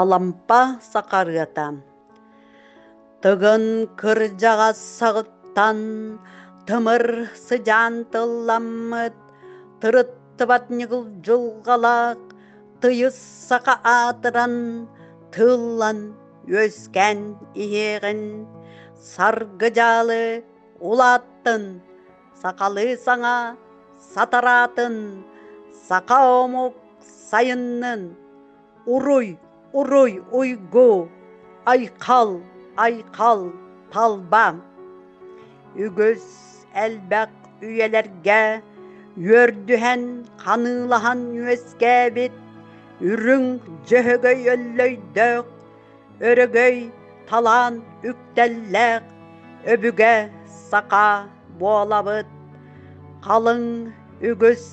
Алампа сахарыата Тыгын кырдьаҕас саҕыттан тымыр сыдьаан тылламмыт, тырыттыбат ньыгыл дьылҕалаах тыйыс саха аатыран тыллан үөскээн иһиэҕин саргы дьаалы улааттын, сахалыы саҥа сатараатын, саха омук сайыннын. Уруй, уруй, уйгу, айхал, айхал, талба. Үгүс элбэх үйэлэргэ үөрдүһэн, ханыылаһан үөскээбит үрүҥ дьөһөгөй өллөйдөөх, өрөгөй талаан үктэллээх өбүгэ саха буолабыт. Халыҥ үгүс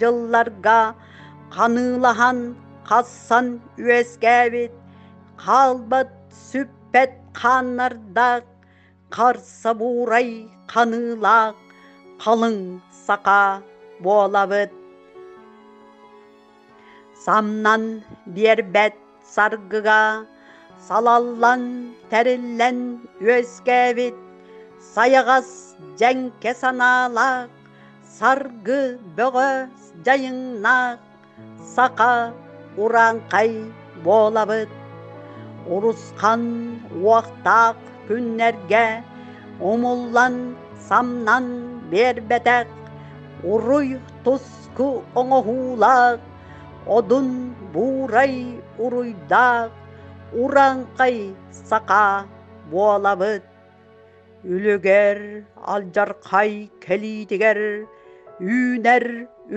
дьылларга ханыылаһан хассан үөскээбит хаалбат сүппэт хааннардаах харса буурай ханыылаах халыҥ саха буолабыт. Самнан биэрбэт саргыга салаллан тэриллэн үөскээбит сайаҕас дьэҥкэ санаалаах саргы бөҕө дьайыҥнаах саха урааҥхай буолабыт. Урусхан уохтаах күннэргэ умуллан самнан биэрбэтэх уруй туску оҥоһуулаах одун буурай уруйдаах урааҥхай саха буолабыт. Үлүгэр алдьархай кэлиитигэр үүнэр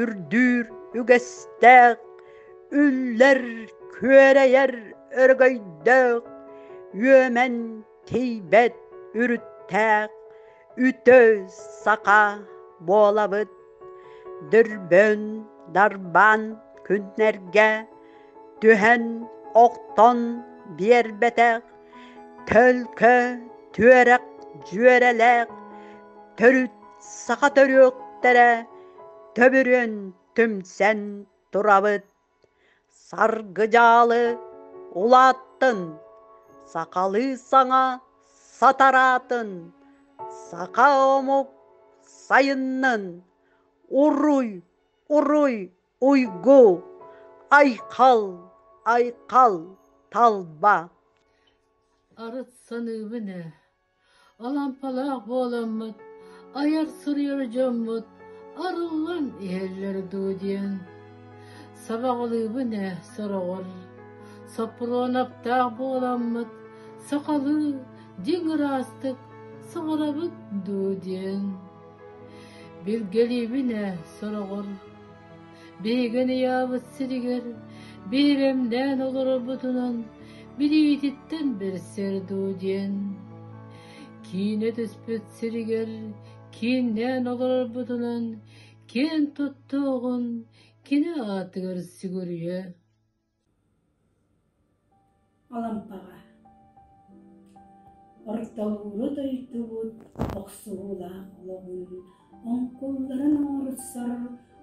үрдүүр үгэстээх, үллэр күөрэйэр өрөгөйдөөх, үөмэн тиийбэт үрүттээх, үтө саха буолабыт. Дүрбүн дарбаан күннэргэ түһэн охтон биэрбэтэх Төлкө, түөрэх, дьүөрэлээх, төрүт саха төрүөктэрэ төбүрүөн түмсэн турабыт. Саргы-дьаалы улааттын, сахалыы саҥа сатараатын, саха омук сайыннын, уруй, уруй, Уйгу, айхал, айхал, талба. Арыт саныыбын ээ, Алампалаах буоламмыт, айар суруйар дьоммут арыллан иһэллэр дуу диэн. Сабаҕалыыбын ээ сороҕор, Соппуруонаптаах буоламмыт, сахалыы дьиҥ ыраастык саҥарабыт дуу диэн. Билгэлиибин ээ сороҕор, биһигин ыйаабыт сиригэр биһирэмнээн олорорбутунан билиититтэн бэрсэр дуу диэн. Киинэ түспүт сиригэр кииннээн олорорбутунан киэн туттуоҕун кини аатыгар сүгүрүйэ. Алампаҕа Ортолууру дойдубут охсуһуулаах олоҕун оҥкулларын оҥорсор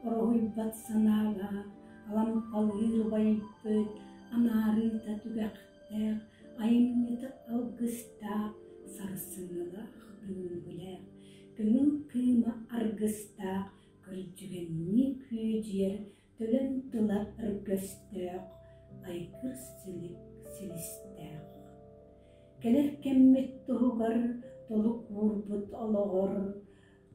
ороһуйбат санаалаах Алампалыыр убайбыт анаарыыта түгэхтээх, айымньыта алгыстаах, сарсыҥҥылаах бүгүҥҥүлээх, көҥүл кыыма аргыстаах, көрдьүгэннии күөдьүйэр Төлөн тыла өргөстөөх, айгыр силик силистээх. Кэлэр кэммит туһугар толук уурбут олоҕор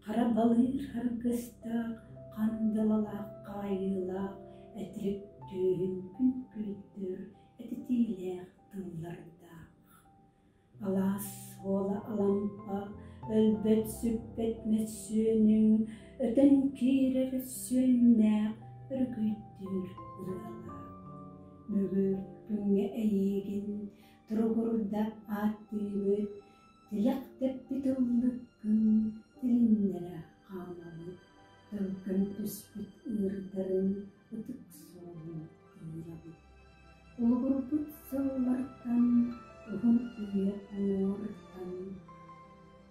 хара балыыр харгыстаах, хандалалаах хаайыылаах этирик түөһүн күн күүттүүр этитиилээх тыллардаах. Алаас суола Алампа, өлбөт-сүппэт мөссүөнүҥ, өтөн киирэр сүөннээх өрүкүйдүүр ырыалаах. Бүгүн күҥҥэ эйиигин туругурда ааттыыбыт, тилэх тэппит ыллыккын тилиннэрэ хаамабыт, төлкөн түспүт ыырдарын ытык суолун тыырабыт. Улугурбут сыллартан, уһун үйэ уҥуоруттан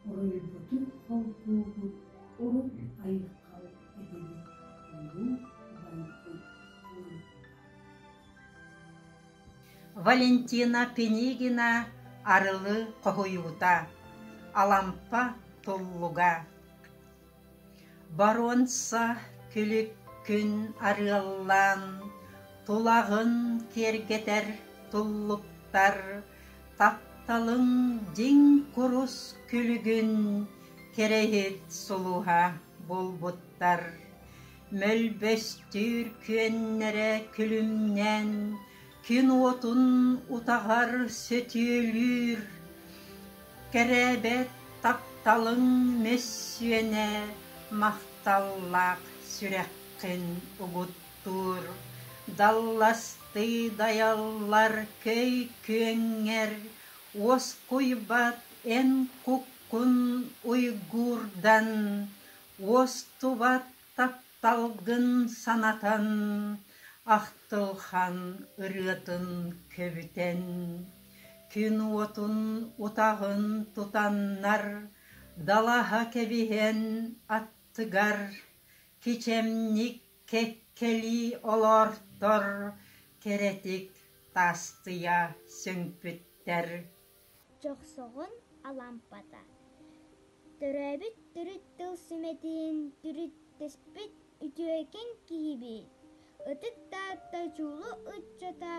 уруйбутун холбуубут, уруй айхал этэбит, улуу убайбыт Алампа. Валентина Пинигина Арылы хоһуйуута, Алампа туллуга Боруонса күлүк күн арыаллаан, Тулаҕын киэргэтэр туллуктар, Тапталыҥ дьиҥ курус күлүгүн Кэрэһит сулуһа булбуттар. Мөлбөстүүр күөннэрэ күлүмнээн, Күн уотун утаҕар сөтүөлүүр, Кэрээбэт тапталыҥ мөссүөнэ Махталлаах сүрэххин угуттуур. Далластыы дайаллар көй күөҥҥэр, Уоскуйбат эн куккун уйгуурдан, Уостубат тапталгын санатан, Ахтылхан ырыатын көбүтэн, Күн уотун утаҕын тутаннар, Далаһа кэбиһэн аттыгар Кичэмник кэккэлии олоортор, Кэрэтик таастыйа сөҥпүттэр. Дьохсоҕон Алампата Төрөөбүт төрүт тыл сүмэтин төрүттэспит үтүөкэн киһибит, Ытык Таатта чулуу ыччата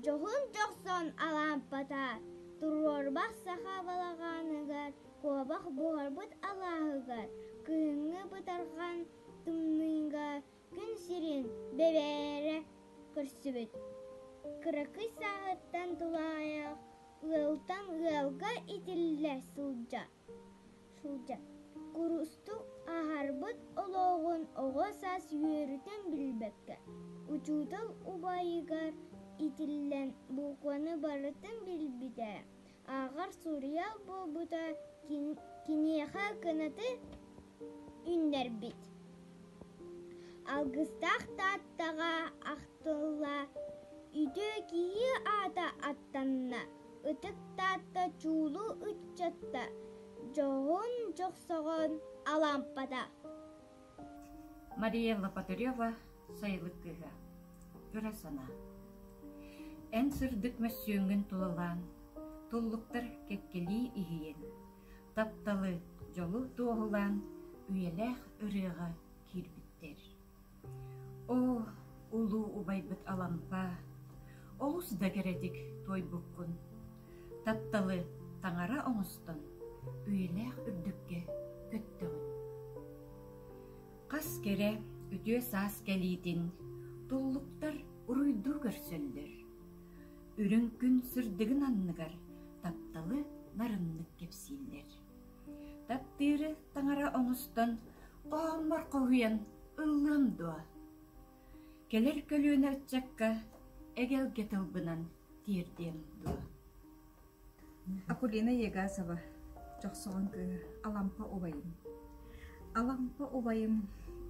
дьоһун дьохсон Алампата туруорбах саха балаҕаныгар, куобах буһарбыт алааһыгар, кыһыҥҥы бытарҕан тымныыга күн сирин бэбээрэ көрсүбүт. Кыракый сааһыттан тулаайах ыалтан ыалга итиллэ сылдьар. Курустук аһарбыт олоҕун оҕо саас үөрүүтүн билбэккэ, учуутал убайыгар итиллэн букваны барытын билбитэ, ааҕар суруйар буолбута киниэхэ кынаты үүннэрбит. Алгыстаах Тааттаҕа ахтылла үтүө киһи аата аттанна, Ытык Таатта чуулуу ыччатта дьоһун дьохсоҕон Алампата. Мария Лопатарева Сайылык кыыһа Ыра санаа Эн сырдык мөссүөҥҥүн тулалаан, туллуктар кэккэлии иһийэн, тапталы, дьолу туоһулаан үйэлээх ырыаҕа киирбиттэр. Оо, улуу убайбыт Алампа, олус да кэрэтик туойбуккун. Тапталы таҥара оҥостон, үйэлээх үрдүккэ көттөҕүн. Хас кэрэ үтүө саас кэлиитин туллуктар уруйдуу көрсөллөр. Үрүҥ күн сырдыгын анныгар тапталы нарыннык кэпсииллэр. Таптыыры таҥара оҥостон, хоһооммор хоһуйан ыллыам дуо? Кэлэр көлүөнэ ыччакка эгэлгэ тылбынан тиэрдиэм дуо? Акулина Егасова, Дьохсоҕон кыыһа, Алампа убайым. Алампа убайым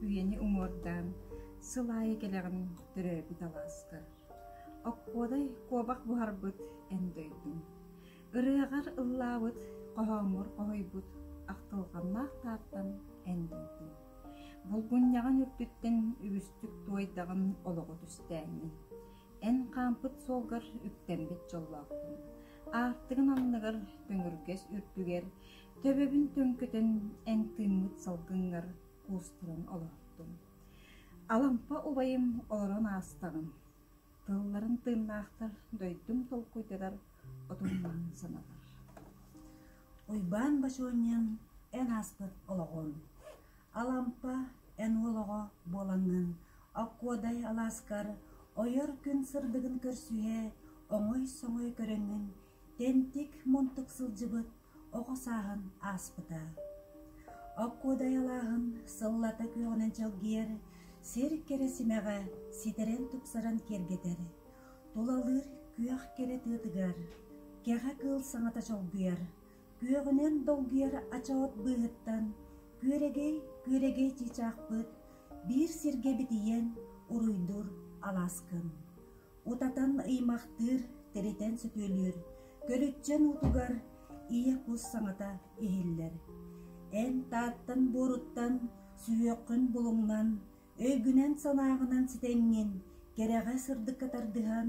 үйэни уҥуордаан, сыл аайы кэлэҕин төрөөбүт алааска. Оккуодай куобах буһарбыт эн дойдуҥ. Ырыаҕар ыллаабыт, хоһооммор хоһуйбут ахтылҕаннаах Тааттам эн дойдуҥ. Булгунньаҕын үрдүттэн үгүстүк туойдаҕын олоҕу түстээҥҥин. Эн хаампыт суолгар үктэммит дьоллоохпун. Аартыгын анныгар төҥүргэс үрдүгэр төбөбүн төҥкөтөн эн тыыммыт салгыҥҥар куустаран олордум. Алампа убайым олорон аастаҕым. Тылларын тыыннаахтар дойдум толкуйдатар отуннаан санатар. Уйбаан Бочуонньун эн ааспыт олоҕун, Алампа эн уол оҕо буолаҥҥын Оккуодай алааскар ойор күн сырдыгын көрсүһэ оҥой-соҥой көрөҥҥүн тэнтик мунтук сылдьыбыт оҕо сааһын ааспыта. Оккуодай алааһын сыллата күөҕүнэн чэлгийэр, сир кэрэ симэҕэ ситэрэн-тупсаран киэргэтэр, тулалыыр күөх кэрэ тыатыгар кэҕэ кыыл саҥата чолгуйар, күөҕүнэн долгуйар ача от быыһыттан күөрэгэй күөрэгэй чыычаахпыт биир сиргэ битийэн уруйдуур алааскын. Утатан ыймахтыыр, тиритэн сөтүөлүүр, көлүччэн уутугар ийэ кус саҥата иһиллэр. Эн Тааттан буоруттан, сүһүөххүн булуҥнан, өйгүнэн-санааҕынан ситэҥҥин, кэрэҕэ-сырдыкка тардыһан,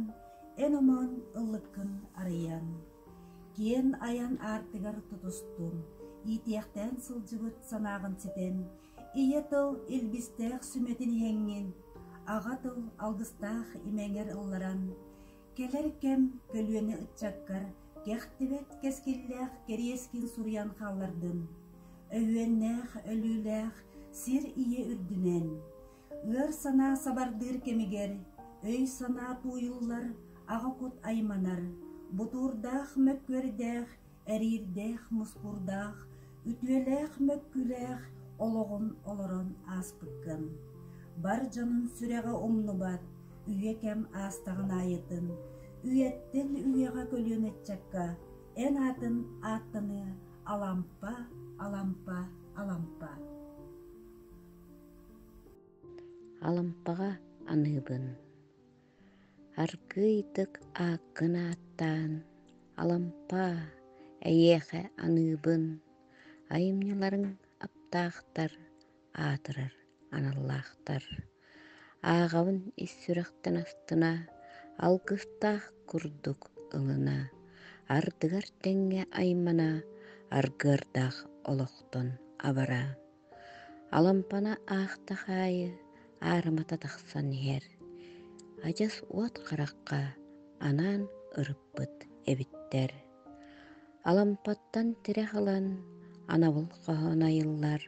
Эн омоон ыллыккын арыйан, киэн айан аартыгар тутустун, иитиэхтээн сылдьыбыт санааҕын ситэн, ийэ тыл илбистээх сүмэтин иһэҥҥин, аҕа тыл алгыстаах имэҥэр ылларан, кэлэр кэм көлүөнэ ыччаккар кэхтибэт кэскиллээх кэриэскин суруйан хааллардын. Өһүөннээх, өлүүлээх сир ийэ үрдүнэн, Ыар санаа сабардыыр кэмигэр өй-санаа тууйуллар, аҕа кут айманар, бутуурдаах мөккүөрдээх, эриирдээх мускуурдаах, үтүөлээх мөккүлээх олоҕун олорон ааспыккын. Бар дьонун сүрэҕэ умнубат, үйэ кэм аастаҕын аайытын, үйэттэн үйэҕэ көлүөнэ ыччакка эн аатын ааттаныа Алампа, Алампа, Алампа. Алампаҕа аныыбын Аргыыйдык ааккын ааттаан, Алампаа, эйиэхэ аныыбын, Айымньыларыҥ аптаахтар, аатырар аналлаахтар. Ааҕабын ис сүрэхтэн астына, алгыстаах курдук ылына, ардыгар тэҥҥэ аймана, аргыардаах олохтон абара. Алампаны аахтах аайы аарымата тахсан иһэр, адьас уот харахха анаан ырыппыт эбиттэр. Алампаттан тирэх ылан анабыл хоһоон айыллар,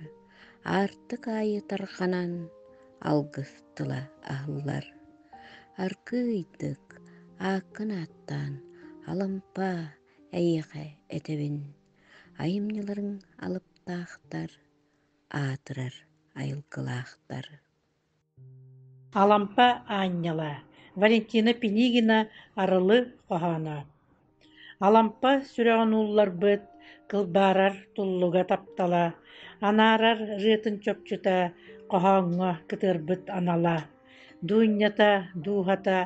аартык аайы тарҕанан алгыс тыла аһыллар. Аргыыйдык ааккын ааттаан Алампа эйиэхэ этэбин, айымньыларыҥ алыптаахтар, аатырар айылгылаахтар. Алампа аанньала Валентина Пинигина «Арылы» хоһооно. Алампа сүрэҕин уулларбыт, кылбаарар туллуга таптала, анаарар ырыатын чопчута, хоһооҥҥо кытыарбыт анала, Дуунньата, дууһата,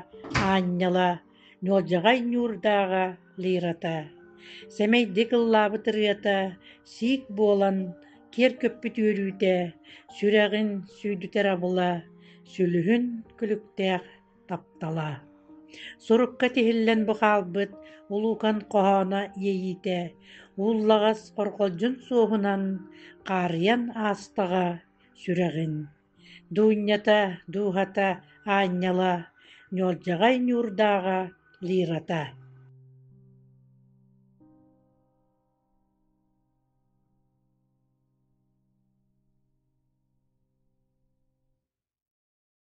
аанньала, ньуолдьаҕай ньуурдааҕа лирата, сэмэйдик ыллаабыт ырыата, сиик буолан киэр көппүт үөрүүтэ, сүрэҕин сүүдүтэр абыла, сүлүһүн күлүктээх таптала. Сурукка тиһиллэн бу хаалбыт улуукан хоһооно иэйиитэ, ууллаҕас хорҕолдьун суоһунан хаарыйан аастаҕа сүрэҕин. Дуунньата, дууһата, аанньала, ньуолдьаҕай ньуурдааҕа лирата.